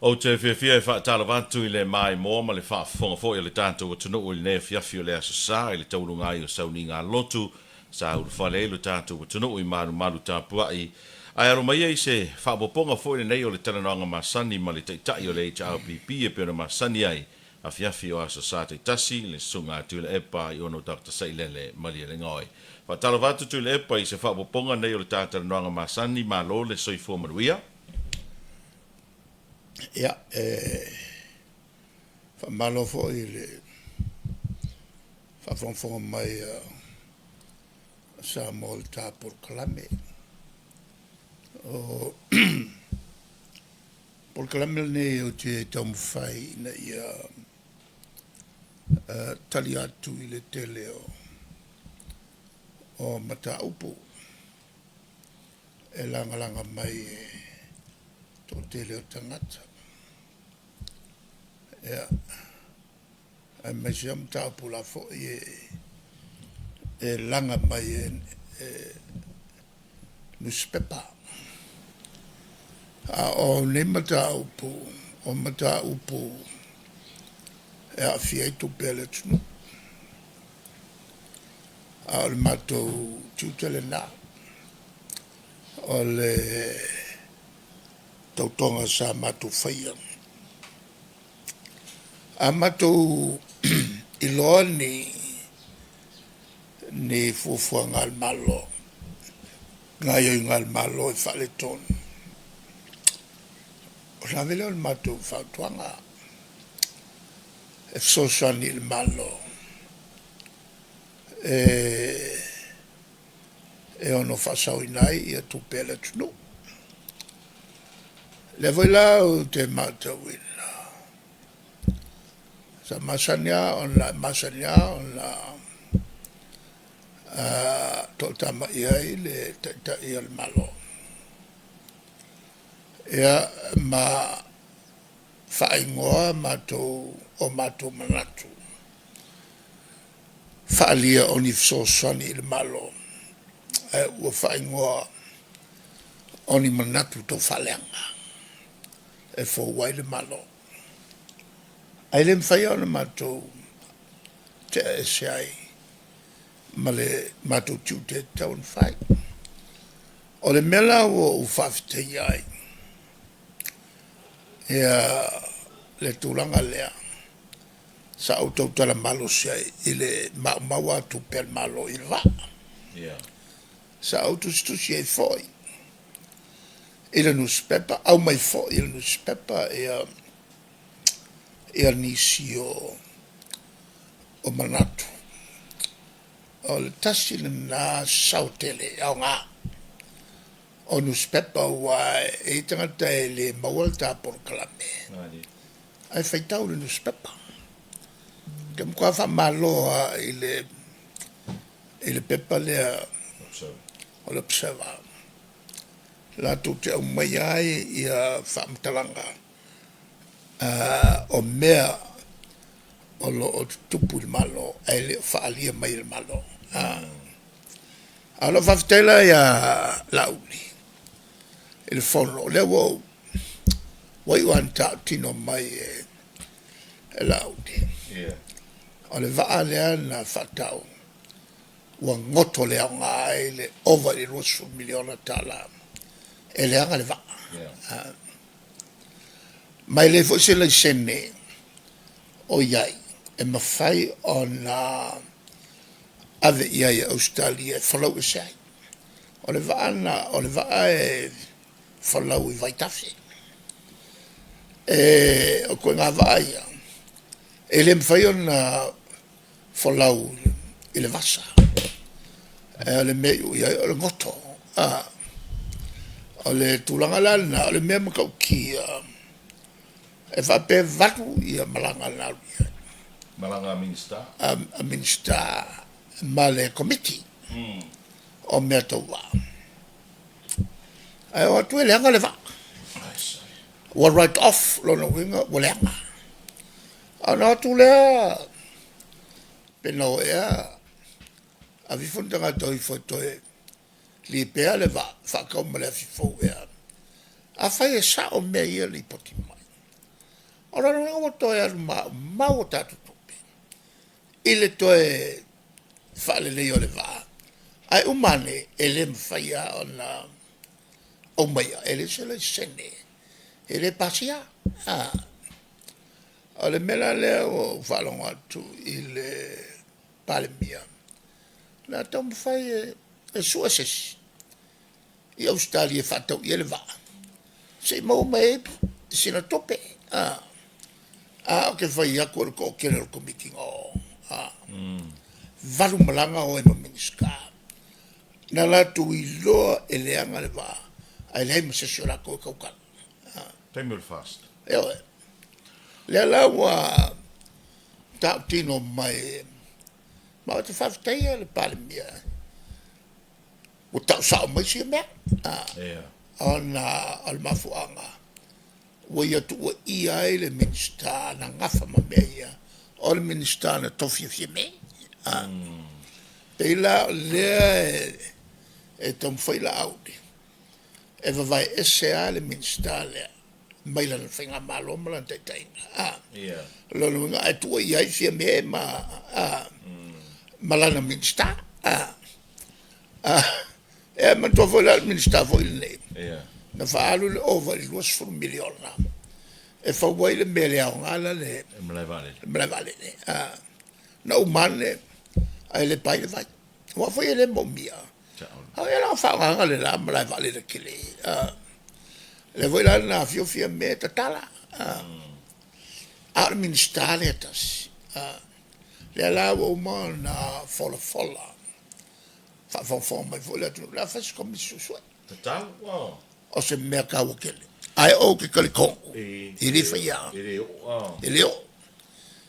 Ou te fiafia e faatalofa atu i le maimoa ma le faafofoga foi a le tatou atunuu i lenei afiafi o le Aso Sa i le tauluga ai o sauniga a lotu sa ulufale ai lo tatou atunuu i malumalu tapuai ae alo mai ai se faaopoopoga foi lenei o le talanoaga masani ma le Taitai o le HRPP e pei ona masani ai afiafi o Aso Sa taitasi le Susuga a Tuilaepa i ono Doctor Sailele Malielegaoi. Faatalofa atu Tuilaepa i se faaopoopoga nei o le ta talanoaga masani, malo le soifua manuia. Ia, e faamalo foi i le faafogafoga mai a Samoa i le ta Polokalame. O Polokalame lenei ou te taumafai ina ia tali atu i le tele o mataupu e lagalaga mai e le toatele o tagata. Ia, aemaise lava mataupu o la foi e laga mai e nusipepa. A o nei mataupu, o mataupu e aafia ai tupe a le atunuu, a o le matou tiute lena, o le tautoga sa matou faia. A matou iloa ni fuafuaga a le Malo, gaoioiga a le Malo e faaletonu, ona ave lea o le matou fautuaga e fesoasoani i le Malo e ono faasaoina ai tupe a le atunuu. O lea foi la ou te matauina, sa masani lava e masani lava ona toatamai ai le Taitai o le Malo, ia ma faaigoa matou o matou manatu faaalia o ni fesoasoani i le Malo, ae ua faaigoa o ni manatu taufaaleaga e fou ai le Malo. Ae le mafai lava ona matou tea ese ai ma le matou tiute e tatau ona fai. O le mea la ua ou faafetaia ai le tulaga lea sa ou tautala malosi ai i le maumau lava o tupe a le Malo i le vaa. Sa ou tusitusi ai foi i le nusipepa, aumai foi e le nusipepa nisi o manatu. O le tasi lena sao tele e aoga o nusipepa aua e i ai tagata e le maua le ta polokalame ae faitau i le nusipepa. Ou te matua faamalo lava i le pepa lea o le Observer latou te aumaia ai faamatalaga o mea o lo o tutupu i le Malo ae le o faaalia mai e le Malo. A o lau faafetai la ia Laauli i le Fono, o lea ua ou ua iu lava ina tautino mai e Laauli, o le vaa lea na faatau ua goto le aoga ai le ova i le $20 miliona e leaga le vaa. Ma e leai foi se laisene o i ai e mafai ona ave i ai e Ausetalia e folau ese ai. O le vaa lena o le vaa e folau i vaitafe. O ituaiga vaa ia, e le mafai ona folau i le vasa, o le mea e iu i ai o le goto. O le tulaga la lena o le mea matautia e faapea e 8 malaga na alu i ai. Malaga a Minisita? A Minisita ma le Komiti o mea tau vaa, ae o atu e leaga le vaa, ua write off, o lona uiga ua leaga. Ona o atu lea pe na o ea ave ifo ni tagata o ifo e toe lipea le vaa, faatau ma le afi fou ea. Afai e sao mea ia e lipoti mai, O lona uiga ua toe alu maumau a tatou tupe i le toe faaleleia o le vaa, ae uma ane e le mafai lava ona aumaia, e leai se laisene, e le pasia. O le mea la lea ua ou faalogo atu i le Palemia, o le a taumafai e sue se isi i Ausetalia e faatau i ai le vaa se i maua mai ai sina tupe. Ae ou te fai atu o le toatele o le Komiti na o, 8 malaga o ai ma Minisita, na latou iloa e leaga le vaa ae leai ma se isi o latou e tautala. Taimi o le FAST. Ioe. O lea la ua tautino mai, ma ou te faafetaia le Palemia ua tau sao mai sia mea, ona o le mafuaaga ua ia tuuaia ai le Minisita na nafa ma mea ia, o le Minisita na tofi e Fiame. E pei la o lea e taumafai Laauli e vavae ese lava le Minisita lea mai lana faigamalo ma lana taitaiga. O lona uiga a e tuuaia ai Fiame ma lana Minisita. Ia manatua foi la o le Minisita foi lenei na faaalu le ova i le $20 miliona e fau ai le mea le aoga la le malae vaalele. Na uma ane ae le pa ai le vai, aua foi e le moomia. A o ai o le a faaaogaina le la malaevaalele tele? Lea foi la na afio Fiame tatala, a o le Minisita lea e tasi, lea la ua uma ona folafola, faafogafoga mai foi le atunuu, o le a fai se Komisi Suesue. Tatau. O se mea taua tele. Ae ou te talitonu, e le faia. E le oo. E le oo.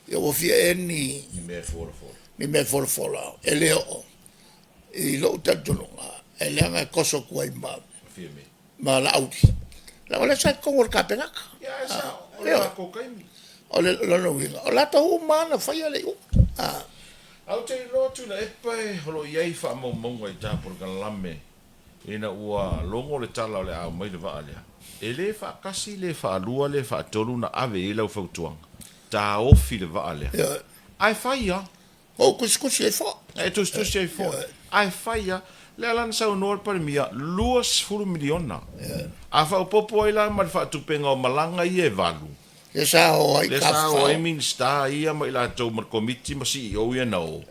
Ia ua fia ea ni ni mea e folafola. Ni mea e folafola, e le oo. I lou talitonuga, e leaga e toso atu ai ma Fiame. Ma Laauli, leaga o lea sa i totonu o le Kapeneta. Ia ae sao, o le latou taimi. O lona uiga, o latou uma lava na faia le iuga. Ae ou te iloa Tuilaepa o lo o i ai faamaumauga i ta polokalame ina ua logo le tala o le a aumai le vaa lea, e le faatasi, le faalua, le faatolu ona ave i ai lau fautuaga, taofi le vaa lea. Ae fai lava. Ou tusitusi ai foi. E tusitusi ai foi. Ae fai lava. Lea la na saunoa le Palemia, $20 miliona. A faaopoopo ai la ma le faatupega o malaga ia e valu, Lea sa o ai lea sa o ai Minisita ia ma i latou ma le Komiti ma CEO ia na o.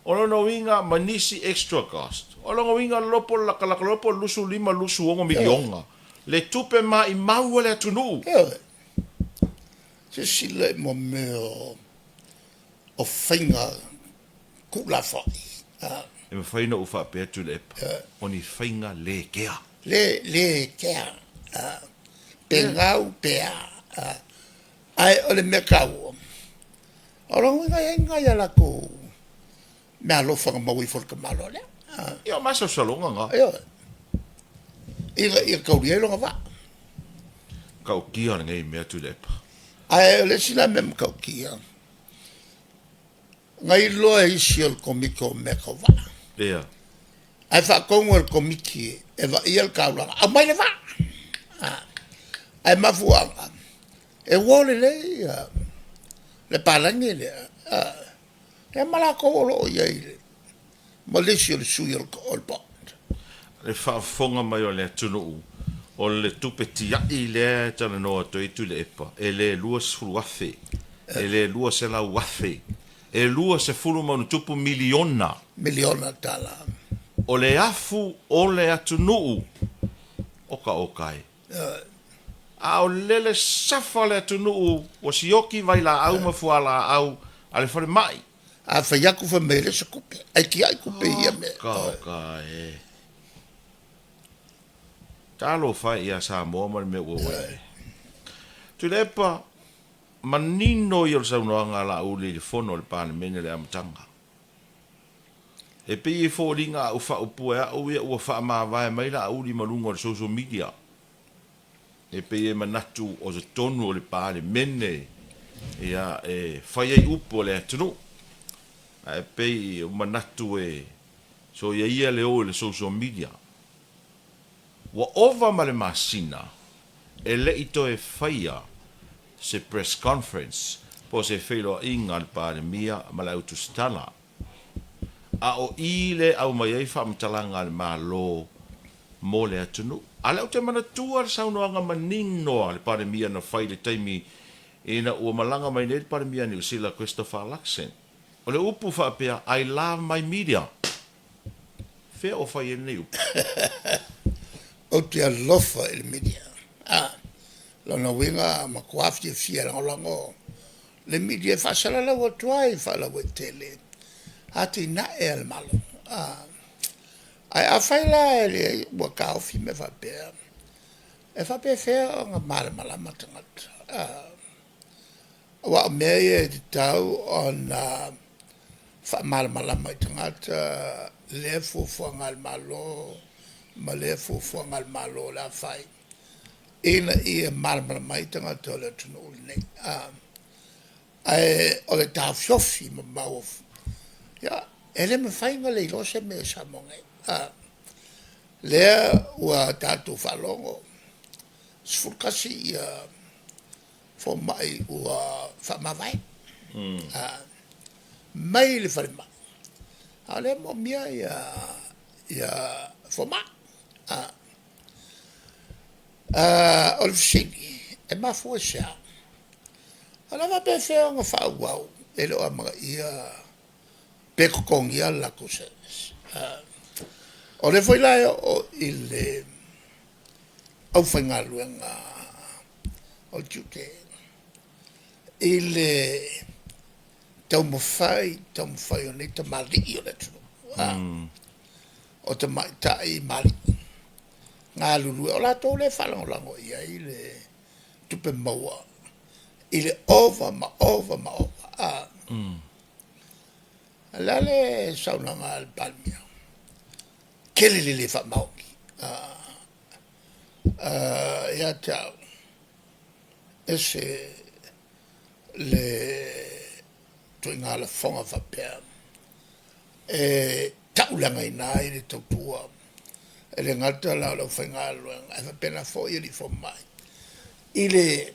O lona uiga ma nisi extra cost. O lona uiga lopo lakalaka lopo 25, 26 miliona le tupe maimau a le atunuu. Ioe. Silasila i mo mea o faiga tuulafoai. E mafai ona ou faapea Tuilaepa, o ni faiga le kea. Le, le kea. Pe gau pe a. Ae o le mea taua, o lona uiga e i ai ni nai a latou meaalofa na maua ifo i le tamaloa lea. Ia o masalosaloga na. Ioe. Ina ia taulia ai lona vaa. Matautia lenei mea Tuilaepa. Ae o le isi la mea matautia, na iloa e isi o le Komiti o mea tau vaa. Ae faatonu e le Komiti e vaaia le taulaga, aumai le vaa. Ae mafuaaga, e uo lelei le palagi lea, ia ma latou o lo o i ai ma le isi o le sui o le board. Le faafofoga mai o le atunuu, o le tupe tiai lea e talanoa atu ai Tuilaepa, e le 20,000, e le 200,000, e 20+ miliona. Miliona tala. O le afu o le atunuu, oka oka e. A o lele safa le atunuu ua sioki vailaau ma fualaau a le falemai. A fai atu fai mai e leai se tupe, ae tiai tupe i ia mea. Oka oka e. Talofa e ia Samoa ma le mea ua oo i ai. Tuilaepa, manino ia o le saunoaga a Laauli i le fono a le Palemene i le amataga. E pei e foliga a ou faaupu e au ia ua faamavae mai Laauli ma luga o le social media. E pei e manatu o totonu o le Palemene ia e fai ai upu a le atunuu. Ae pei o manatu e soia ia le o i le social media. Ua ova ma le masina e le i toe faia se press conference po o se feiloaiga a le Palemia ma le autusitala. A o i lea e aumai ai faamatalaga a le Malo mo le atunuu. A o lea ou te manatua le saunoaga manino a le Palemia na fai i le taimi ina ua malaga mai nei le Palemia a Niu Sila Christopher Luxon. O le upu faapea, I love my media. Fea o fai ai lenei upu? Ou te alofa i le media. A, lona uiga matua fiafia e lagolago le media e faasalalau atu ai faalauaitele atinae a le Malo. A, ae afai la e leai ua taofi mea faapea, e faapefea ona malamalama tagata? A, aua o mea ia e tatau ona faamalamalama i tagata lea fuafuaga a le Malo ma lea fuafuaga a le Malo o le a fai, ina ia malamalama ai tagata o le atunuu lenei. Ae o le taofiofi ma mau, ia, e le mafai ona le iloa se mea i Samoa nei. A, lea ua tatou faalogo, 11 fomai ua faamavae, mai le falemai, a o lea e moomia fomai. O le fesili, e mafua i se a? O le a faapefea ona faaauau e le o amanaia pe totogia le latou service? O lea foi la e oo i le aufaigaluega o le tiute i le taumafai taumafai o nei tamalii o le atunuu, o tamaitai ma alii galulue, o latou lea e faalagolago i ai le tupe maua i le ova ma ova ma ova. O le a le saunoaga a le Palemia? Tele le le faamaoni ia te au, ese le ituaiga lafoga faapea e tauleagaina ai le tautua, e le gata la o le aufaigaluega ae faapena foi alii fomai i le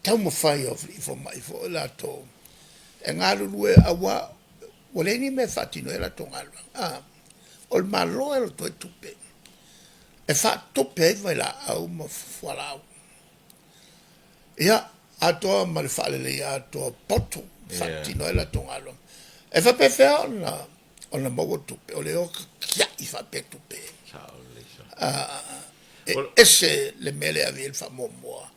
taumafai o alii fomai foi latou e galulue aua ua leai ni mea e faatino ai a latou galuega. O le Malo e alu atu ai tupe e faatupe ai vailaau ma fualaau, ia, atoa ma le faaleleia atoa o potu e faatino ai latou galuega. E faapefea ona maua tupe o le o tiai faapea tupe? E ese le mea lea e ave i ai le faamuamua,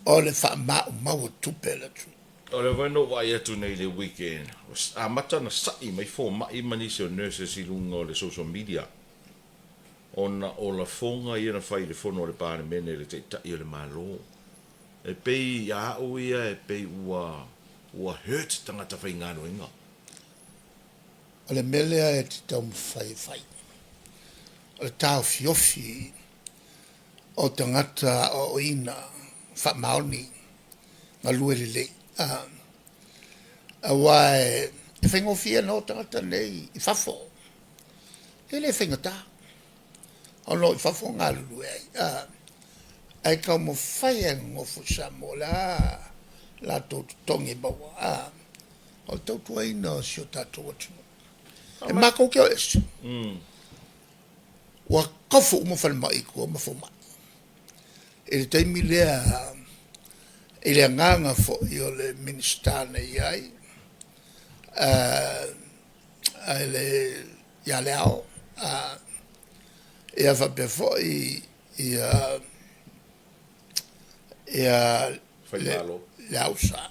o le faamaumau o tupe a le atunuu. O lea foi na ou vaai atu nei i le weekend, ua amata ona sa'i mai fomai ma nisi o nurses i luga o le social media ona o lafoga ia na fai i le fono a le Palemene i le Taitai o le Malo. E pei ia au ia e pei ua ua hurt tagata faigaluega. O le mea lea e te taumafai e fai, o le taofiofi o tagata aoaoina faamaoni, galue lelei, aua e faigofie ona o tagata nei i fafo, e le faigata ona o i fafo galulue ai, ae taumafai lava e nonofo i Samoa o le a latou totogi e maua, o le tautuaina o si o tatou atunuu. E matou te o ese, ua tofu uma falemai i tua ma fomai. I le taimi lea i le agaga foi o le Minisita na i ai ia Leao, ia faapea foi Faimalo. Leausa,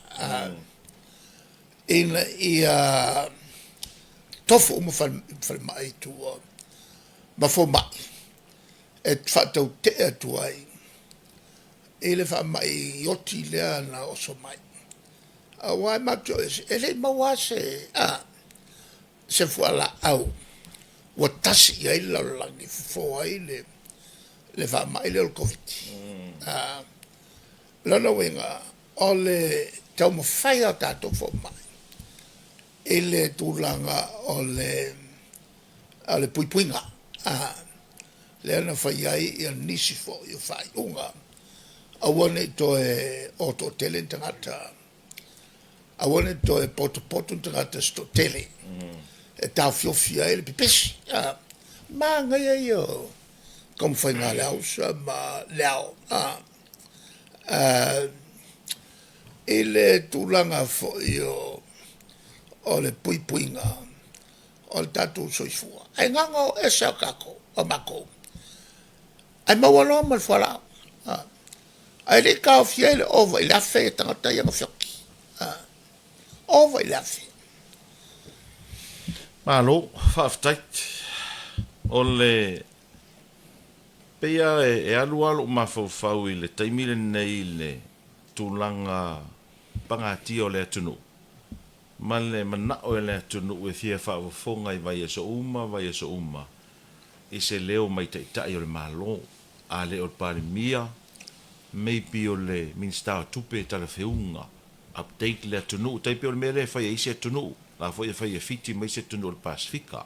ina ia tofu uma falemai i tua ma fomai e faatautee atu ai i le faamai oti lea na oso mai. Aua matou te o ese, e le i maua lava se se fualaau ua tasi i ai le lalolagi e fofo ai le faamai lea o le Koviti. O lona uiga o le taumafai lava o tatou fomai i le tulaga o le puipuiga, lea na fai ai nisi foi o faaiuga. Aua ne i toe o toatele ni tagata, aua ne i toe potopoto ni tagata se toatele e taofiofi ai le pepesi. Manaia ia o taumafaiga a le ausa ma le ao. I le tulaga foi o le puipuiga o le tatou soifua, ae na ona o ese lava o tatou, o matou, ae maua loa ma le fualaau, ae le i taofia ai le ova i le 1000 tagata ia na feoti. Ova i le 1000. Malo, faafetai. O le pei lava e alu lava lou mafaufau i le taimi lenei i le tulaga pagatia o le atunuu ma le manao e le atunuu e fia faafofoga i vaiaso uma, vaiaso uma i se leo mai Taitai o le Malo, a le o le Palemia, maybe o le Minisita o Tupe e talafeuga, update le atunuu, tai pei o le mea lea e fai e isi atunuu, la foi e fai e Fiti ma isi atunuu o le Pasefika.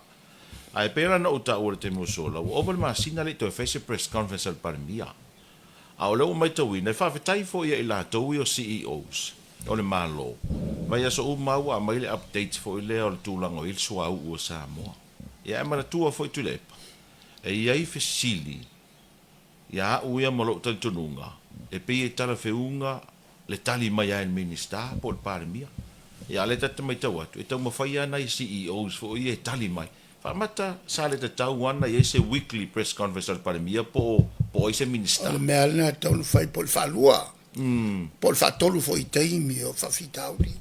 Ae pei la ona ou taua i le taimi ua sola, ua ova le masina e le i toe fai se press conference a le Palemia. A o lea ua matauina, e faafetai foi ia i latou ia o CEOs o le Malo, vaiaso uma lava ua aumai le update foi lea o le tulaga o i ai le suauu o Samoa. Ia ae manatua foi Tuilaepa, e i ai fesili ia au ia ma lou talitonuga, e pei e talafeuga le tali mai a le Minisita po o le Palemia. Ia a o lea ta te matau atu, e taumafai lava nai CEOs foi ia e tali mai. Faamata sa le tatau lava ona i ai se weekly press conference a le Palemia po o ai se Minisita. O le mea lava lena e tatau ona fai po o le faalua, po o le faatolu foi i taimi o faafitauli.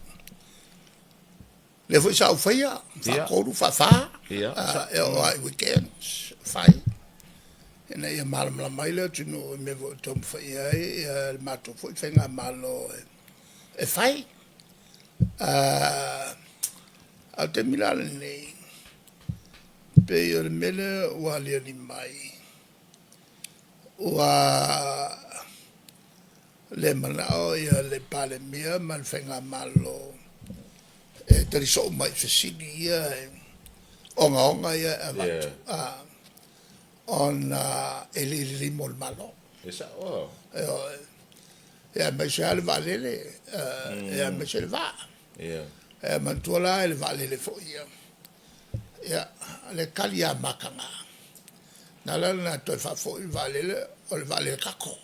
Lea foi sa ou faia, faatolu, faafa, e oo lava i weekends fai, ina ia malamalama ai le atunuu i mea foi o taumafai i ai le matou foi faigamalo e fai. A o le taimi la lenei, pei o le mea lea ua aliali mai, ua le manao le Palemia ma le Faigamalo e tali soo mai i fesili ia ogaoga ia e avatu, ona e le lelei mo le Malo. E sao. Ioe. Ia aemaise lava le vaalele, aemaise le vaa. E manatua la i le vaalele foi ia, ia, le tali lava mataga. Na ala ona toe faafoi le vaalele, o le vaalele cargo.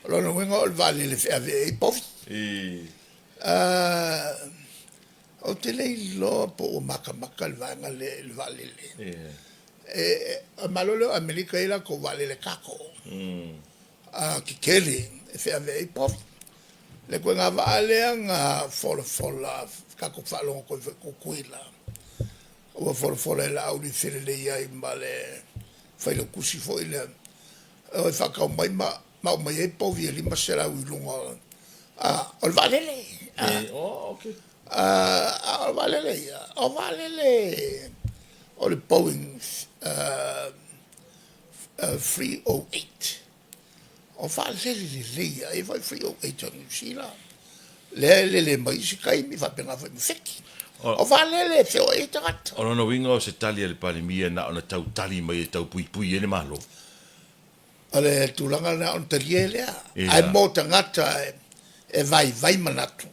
O lona uiga o le vaalele e feaveai ai povi. Ou te le iloa po ua matamata le vaega lea i le vaalele. O le Malo lea o Amerika e i ai latou vaalele cargo tetele e feaveai ai povi. Le ituaiga vaa lea na folafola tatou faalogo atu ai foi i Tutuila, ua folafola e Laauli e felelei ai ma le Failautusi foi lea, e o e faatau mai ma aumai ai povi e 500 i luga o o le vaalele. A o vaalele ia, o vaalele o le Boeing 308. O vaalele lelei lava, e i ai foi 308 a Niu Sila, lea e lele mai isi taimi, faapena foi ma Fiti. O vaalele e feoai ai tagata. O lona uiga o se tali a le Palemia na ona tau tali mai e tau puipui ai le Malo. O le tulaga lena ona talie lea. Ae mo tagata e vaivai manatu,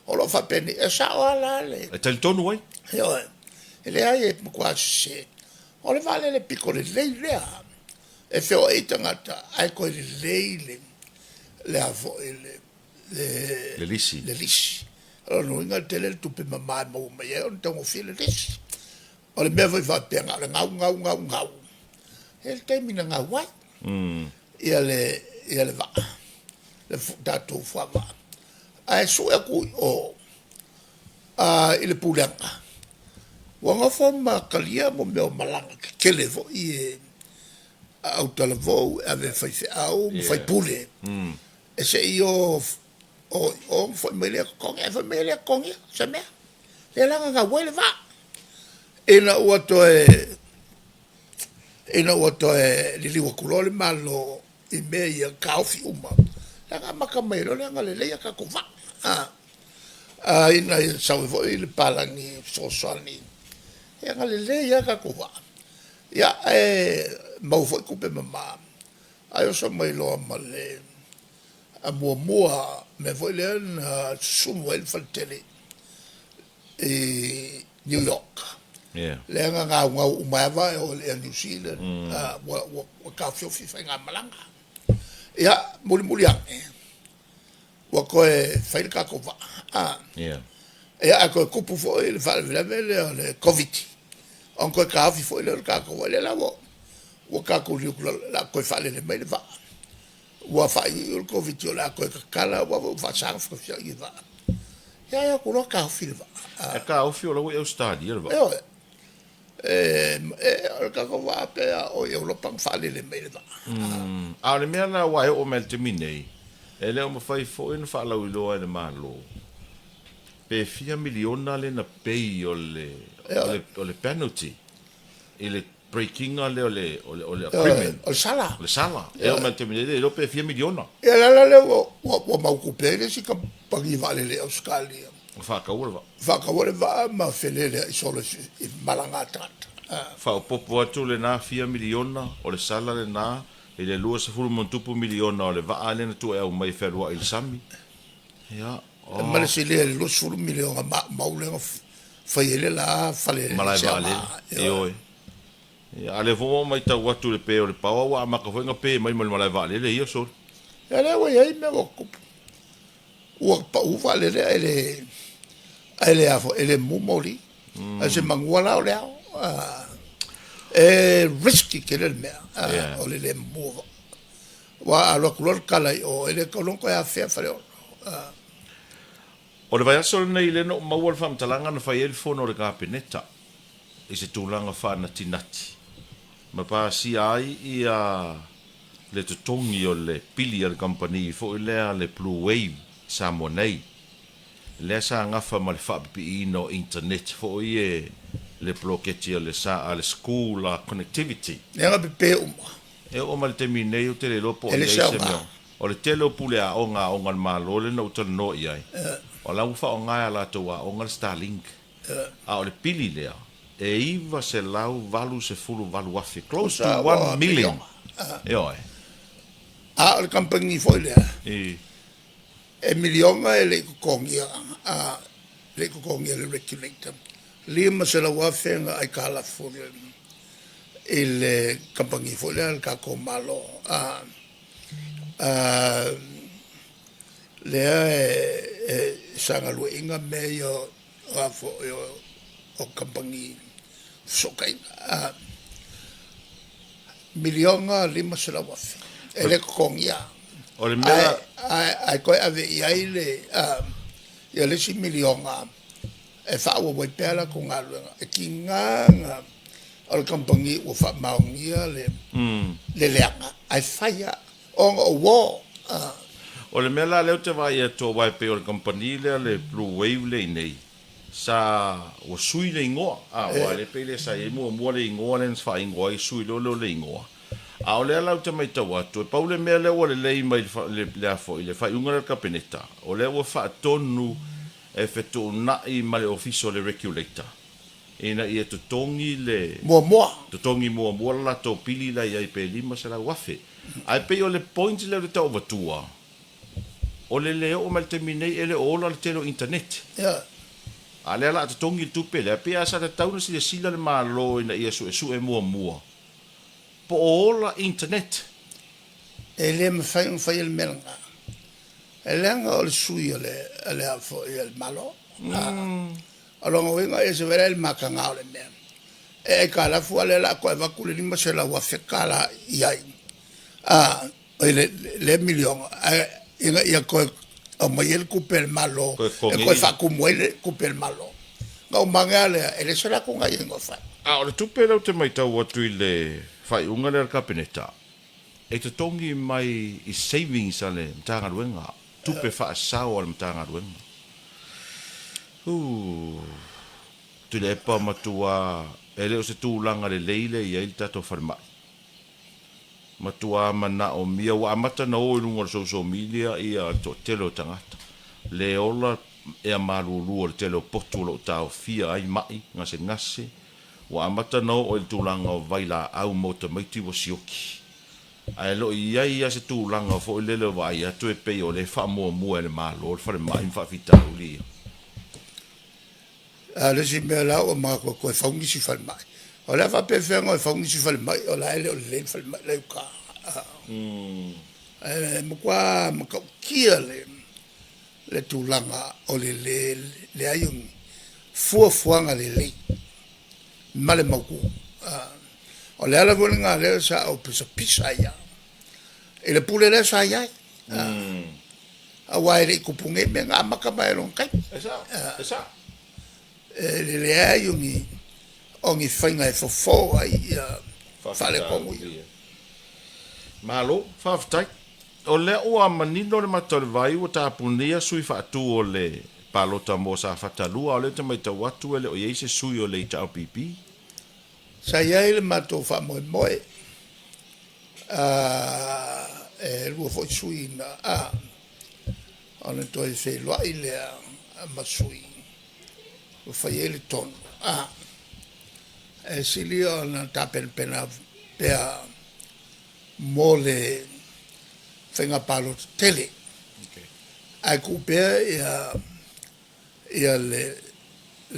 o lo o faapenei, e sao lava la le... E talitonu ai? Ioe, e leai e matua sese. O le vaalele pito lelei lea e feoai ai tagata ae toe lelei le a foi le Le lisi. Le lisi. O lona uiga e tele le tupe mama e maua mai ai ona taugofie le lisi. O le mea foi faapea na o le gau, gau, gau, gau, e i ai le taimi na gau ai ia le vaa, le tatou fuavaa. Ae sue atu i o i le pulega, ua nofo ma talia mo mea o malaga tetele foi a autalavou e ave e faifeau ma faipule, e se i o i o ona foi mai lea e totogi, ae foi mai e le totogia se mea. Lea la na gau ai le vaa, ina ua toe liliu atu loa le Malo i mea ia taofi uma, lea na amata mai ai loa lea ona lelei a tatou vaa. Ina ia sau ai foi le palagi fesoasoani, ia na lelei lava tatou vaa. Ia ae maua foi tupe mama, ae oso mai loa ma le A muamua mea foi lea na sumu ai le faletele i New York. Lea na gaugau uma ai lava e oo i le Air New Zealand, ua taofiofi faigamalaga. Ia, mulimuli ane, ua toe fai le tatou vaa, ia ae toe tupu foi le faalavelave lea o le Koviti, ona toe taofi foi lea o le tatou vaa. Lea la ua tatou liliu atu loa o le a toe faalele mai le vaa, ua faaiuiu le Koviti o le a toe tatala aua foi ua faasa ona feofiai i vaa. Ia ae o atu loa taofi le vaa. E taofi o la ua i Ausetalia le vaa. Ioe. O le tatou vaa pe a oo i Europa na faalele mai le vaa. A o le mea la aua e oo mai i le taimi nei, e le o mafai foi ona faalauiloa e le Malo pe fia miliona lea na pay o le o le penalty i le break ina lea o le o le agreement. O le sala. O le sala. E oo mai i le taimi nei e le iloa pe fia miliona. Ia o le ala lea ua mau tupe ai le isi kamupani vaalele i Ausetalia. Ua faataua le vaa. Faataua le vaa ma feleleai solo i malaga a tagata. Faaopoopo atu lena fia miliona o le sala lena i le 20 ma ona tupu miliona o le vaa lea na tuu e aumai e fealuai i le sami. Ia, oh. Ma le silia i le 20 miliona maumau lea na fai ai le la fale malae vaalele. Ioe. Ia, a o lea foi ua matau atu i le pe o le paoa ua amata foi ona pe mai ma le malae vaalele ia soli. Ia lea ua i ai mea ua tutupu. Ua pau vaalele ae le ae le a foi e le mumu moli. Ae se manua la o le ao. E risky tele le mea o le le mumu o vaa. Aua a alu atu loa le tala i o, e le tatau loa ona toe afea Faleolo. O le vaiaso lenei lea na ou maua le faamatalaga na fai ai le fono a le Kapeneta i se tulaga faanatinati ma pasia ai ia le totogi o le pili a le kamupani foi lea le Blue Wave i Samoa nei, lea sa gafa ma le faapipiiina o internet foi e le poloketi a le a le School Connectivity. Lea na pepe uma. E oo mai le taimi nei ou te le iloa po o i ai se mea. O le tele o pule aoga a aoga a le Malo lea na ou talanoa i ai, o la ua faaaoga e a latou aoga le Starlink. A o le pili lea, e 988 afe, close to 1 million. Ioe. A o le kamupani foi lea, e miliona e le i totogia, le i totogia e le regulator. 500,000 na aitalafu i le kamupani foi lea a le tatou Malo, lea e sa galueaiina mea ia o a foi o kamupani fesootaiga. Miliona 500,000 e le totogia. O le mea Ae toe ave i ai le ia le isi miliona e faaauau ai pea latou galuega. E tiga ona o le kamupani ua faamaonia le leaga ae fai lava ona o uo. O le mea la lea ou te vaai atu aua e pei o le kamupani lea le Blue Wave lea i inei, sa ua sui le igoa, a aua o lea pei lea sa i ai muamua le igoa lea na faaigoa ai sui loa lea o le igoa. A o lea la ou te matau atu, e pau le mea lea ua lelei mai le le a foi le faaiuga lea a le Kapeneta, o lea ua faatonu e fetuunai ma le Ofisa o le Regulator ina ia totogi le Muamua. Totogi muamua le latou pili la i ai pe 500,000. Ae pei o le point lea ou te tau avatua, o le le oo mai i le taimi nei e le o ola le tele o internet. A o lea o le a totogi le tupe lea, pei lava sa tatau ona silasila le Malo ina ia suesue muamua po o ola internet. E le mafai ona faia le mea lena, e leaga o le sui a le a le a foi a le Malo. O lona uiga e ese foi la le mataga o le mea e aitalafu, a o lea o le a toe avatu le 500,000 tala i ai i le miliona ae ina ia toe aumai ai le tupe a le Malo e toe faatumu ai le tupe a le Malo. Ona ou mage lava lea, e le se latou gaoioiga o fai. A o le tupe lea ou te matau atu i le faaiuga lea a le Kapeneta, e totogi mai i savings a le Matagaluega, tupe faasao a le Matagaluega. Ooh. Tuilaepa matua e le o se tulaga lelei lea e i ai le tatou falemai. Matua manaomia, ua amata ona o i luga o le social media ia le toatele o tagata, le ola ea malulu o le tele o potu o lo o taofia ai mai gasegase, ua amata ona oo i le tulaga o vailaau mo tamaiti ua sioki. Ae le o i ai lava se tulaga foi lele o vaai atu e pei o lea e faamuamua e le Malo le falemai ma faafitauli ia. A o le isi mea la ua matou toe fau nisi falemai. O le a faapefea ona fau nisi falemai o la e le o lelei le falemai la e i uta. E matua matautia le tulaga o le leai o ni fuafuaga lelei ma le mautu. O le ala foi lena lea sa ou pisapisa ai lava i le Pule lea sa i ai, aua e le i tupu nei mea, na amata mai lava i lona taimi. E sao, e sao. E le leai o ni faiga e fofo ai ia faaletonu ia. Malo, faafetai. O lea ua manino le mata o le vai ua tapunia sui faatu o le palota mo Safata 2, a o lea ou te matau atu e le o i ai se sui o le HRPP. Sa i ai le matou faamoemoe, e lua foi sui na ona toe feiloai lea ma sui ua fai ai le tonu. E sili ona tapenapena pea mo le faiga palota tele, ae tuu pea ia le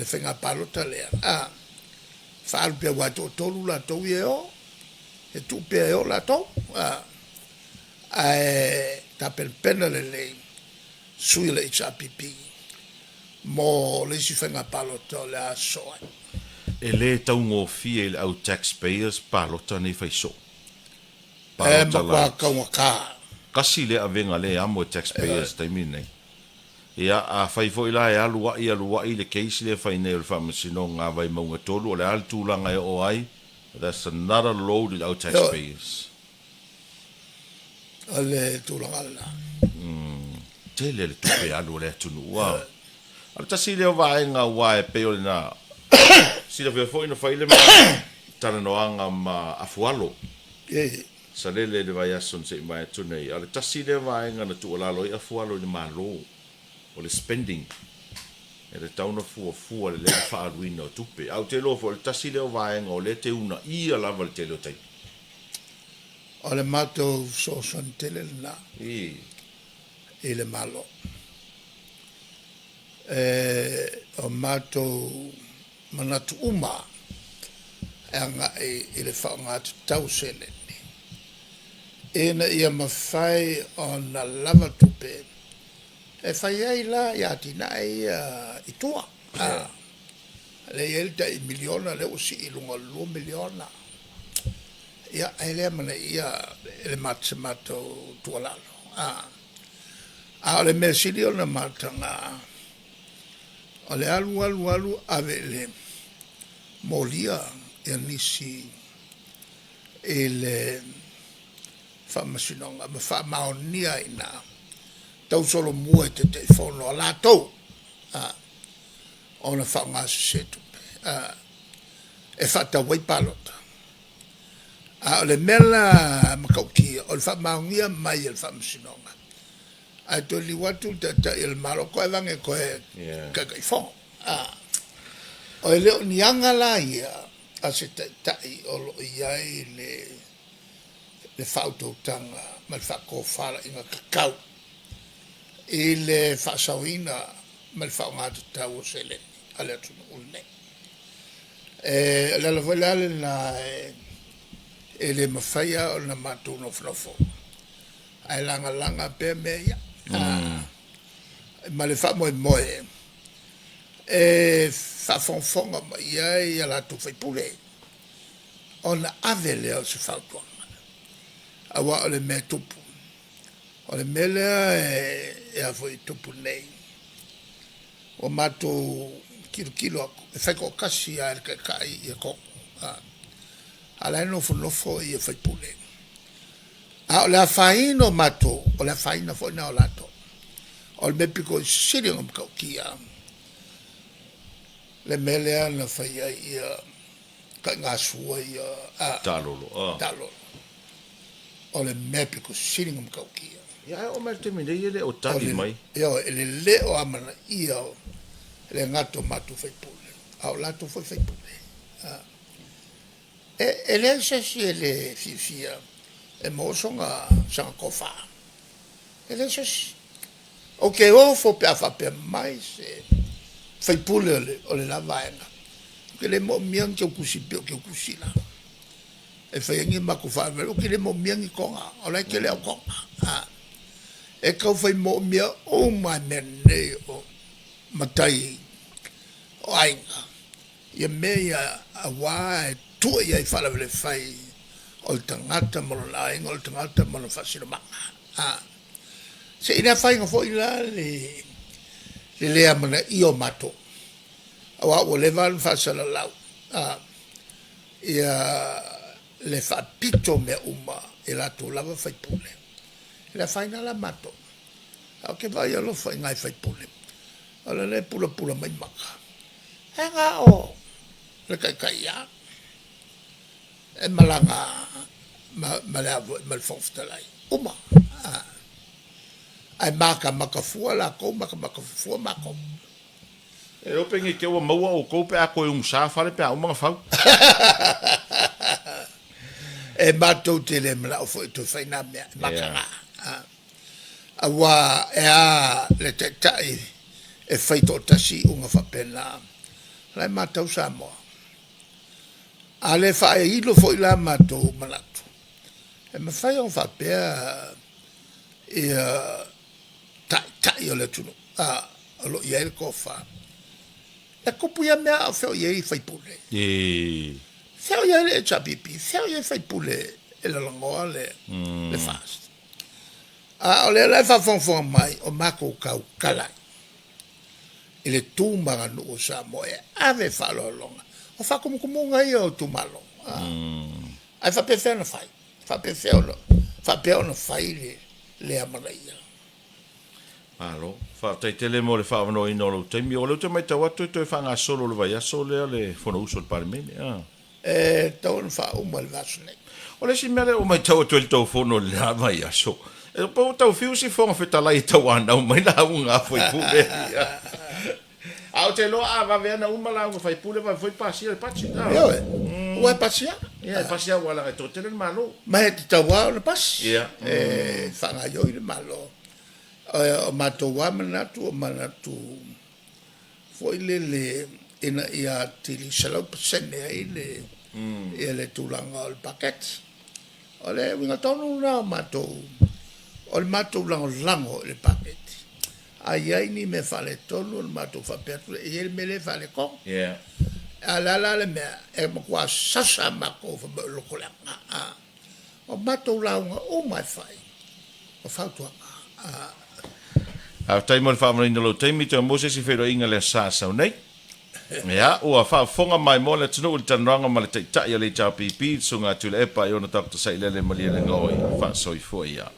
faiga palota lea, faaalu pea aua e toatolu latou ia e o, e tuu pea e o latou, ae tapenapena lelei sui o le HRPP mo le isi faiga palota o le a sosoo ai. E le taugofie i le au taxpayers palota nei fai soo. E Palota matua laiti. Taugata. Tasi lea avega lea e amo e taxpayers i taimi lenei. Ia, afai foi la e alu ai alu ai le case lea e fai nei o le Faamasinoga a Vaimauga 3, o le a le tulaga e oo ai, that's another load i le au taxpayers. O le tulaga lena. Tele le tupe alu a le atunuu. A o le tasi lea o vaega aua e pei o lena silafia foi na fai le talanoaga ma Afualo Salele i le vaiaso na se i mavae atu nei. A o le tasi lea vaega na tuualalo ai Afualo i le Malo, o le spending. E tatau ona fuafua lelei le faaaluina o tupe. Ae ou te iloa foi o le tasi lea o vaega o lea e te uunaia lava i le tele o taimi. O le matou fesoasoani tele lena i le Malo. O matou manatu uma e agai i le faaaoga tatau o seleni ina ia mafai ona lava tupe e fai ai la ia atinae ia i tua. Lea e i ai le tai miliona lea ua sii i luga o le $2 miliona. Ia, e le amanaia e le se matou tuualalo. A o le mea sili ona mataga, o le alu alu alu ave i le molia ia nisi i le Faamasinoga ma faamaonia ai i ina, tausolomua i Taitaifono a latou ona faaaoga sese tupe e faatau ai palota. A o le mea la matautia, o le faamaonia mai e le Faamasinoga, ae toe liliu atu le Taitai o le Malo toe aveane e toe Taitaifono. E le o ni aga la ia a se Taitai o lo o i ai le faautautaga ma le faatofalaiga tatau i le faasaoina ma le faaaoga tatau o seleni a le atunuu lenei. O le ala foi la lena e le mafai lava ona matou nofonofo ae lagalaga pea mea ia. Ma le faamoemoe e faafogafoga mai i ai a latou faipule ona ave lea o se fautuaga. Aua o le mea e tupu, o le mea lea e a foi e tupu nei, ua matou tilotilo atu e fai toatasi lava e le Taitai ia tonu, a o la e nofonofo ia faipule. A o le afaina o matou, o le afaina foi lena o latou. O le mea pito i sili ona matautia le mea lea na fai ai ia taigasua ia Taalolo. Taalolo. O le mea pito sili ona matautia. Ia, ae oo mai le taimi nei e le o tali mai. Ioe, e le le o amanaia o le gata o matou faipule, a o latou foi faipule. E leai se isi e le fiafia. e maua soga saga tofa. E leai se isi. Ou te ofo pe a faapea mai se faipule o le, o le la vaega. Ou te le moomia ni teutusi pei o teutusi la e fai ai ni matou faalavelave. Ou te le moomia ni toga, o la e tele au toga. A, e tau fai moomia uma lava e mea nei o matai o aiga ia mea ia aua e tua i ai i faalavelave fai o le tagata ma lona aiga, o le tagata ma lona faasinomaga. A, se i le afaina foi la le le amanaia o matou, aua ua leva ona faasalalau ia le faapito o mea uma i latou lava sui usufono. E le afaina la matou, ae ou te vaai alofa i nai sui usufono o lea e pulapula mai maka, ae na o le Taitai lava e malaga ma le a foi ma le Fofoga Fetalai, uma. Ae matamata fua latou, matamata fuafua matou. E iloa pe ne i te i ua maua outou pe a toe umusa fale pe a uma ona fau. E matou te le manao foi e toe fai na mea, e mataga. Aua e a le taitai e fai toatasi iuga faapena, o la e matau Samoa. A le faailo foi la matou manatu, e mafai ona faapea ia taitai o le atunuu o lo o i ai le tofa, e tupu ia mea a o fea o i ai sui usufono? Fea o i ai le HRPP? Fea o i ai sui usufono e lagolagoa le FAST? A o lea la e faafogafoga mai, o matou tautala ai i le tu ma aganuu o Samoa e ave le faaaloaloga. O faatumutumuga ia o itumalo, ae faapefea ona fai? Faapefea ona faapea ona fai le le amanaia? Malo. Faafetai tele mo le faaavanoaina o lou taimi. O lea ou te matau atu e toe faagasolo i le vaiaso lea le Fonousu a le Palemene, a? E tatau ona faauma i le vaiaso nei. O le isi mea lea ua matau atu ai i le tou fono i le la vaiaso, e pei ua tau fiu si Fofoga Fetalai e tauanau mai lauga a faipule ia. A ou te iloa a vave lava ona uma lauga faipule, vave foi pasia le budget, a? Ioe, aua e pasi lava. Ia, e pasi lava aua leaga e toatele le Malo. Ma e tatau lava ona pasi e faagaoioi le Malo. O matou lava manatu, o manatu foi lele ina ia atili 100% ai le ia le tulaga o le paketi. O le uiga tonu lena o matou, o le matou lagolago i le paketi. A i ai ni mea faaletonu ona matou faapea atu lea, e i ai le mea lea e faaletonu. A o le a la le mea? E matua sasa lava matou fai mai o le loto leaga. O matou lauga uma e fai, o fautuaga. Faafetai mo le faamalaina o lou taimi, toe maua se isi feiloaiga i le Aso Sa a sau nei. Ia, ua faafofoga maimoa le atunuu i le talanoaga ma le Taitai o le HRPP, le Susuga a Tuilaepa Iona Doctor Sailele Malielegaoi. Faasoifua ia.